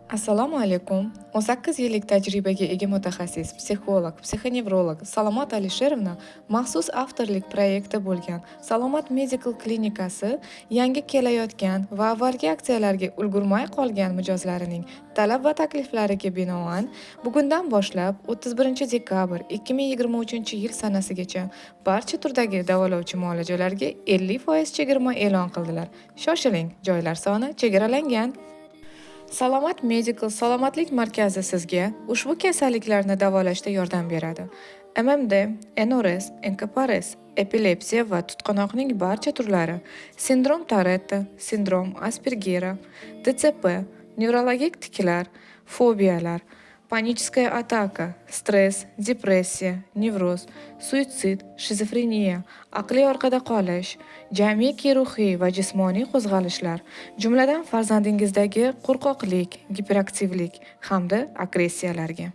Assalomu alaykum. 18 yillik tajribaga ega mutaxassis, psixolog, psixonevrolog Salomat Alisherovna maxsus avtorlik proyekti bo'lgan Salomat Medical klinikasi yangi kelayotgan va avvalgi aksiyalarga ulgurmay qolgan mijozlarining talab va takliflariga binoan bugundan boshlab 31 dekabr 2023 yil sanasigacha barcha turdagi davolovchi muolajalarga 50% chegirma e'lon qildilar. Shoshiling, joylar soni chegaralangan. Salomat Medical salomatlik markazi sizga ushbu kasalliklarni davolashda yordam beradi: MMD, НРС, НКПРС, epilepsiya va tutqanoqning barcha turlari, sindrom Turetta, sindrom Aspergera, DCP, nevrologik tiklar, fobiyalar, паническая атака, stress, depressiya, nevroz, suitsid, shizofreniya, aqliy orqada qolish, jamiki ruhiy va jismoniy qo'zg'alishlar, jumladan farzandingizdagi qo'rqoqlik, giperaktivlik hamda agressiyalarga.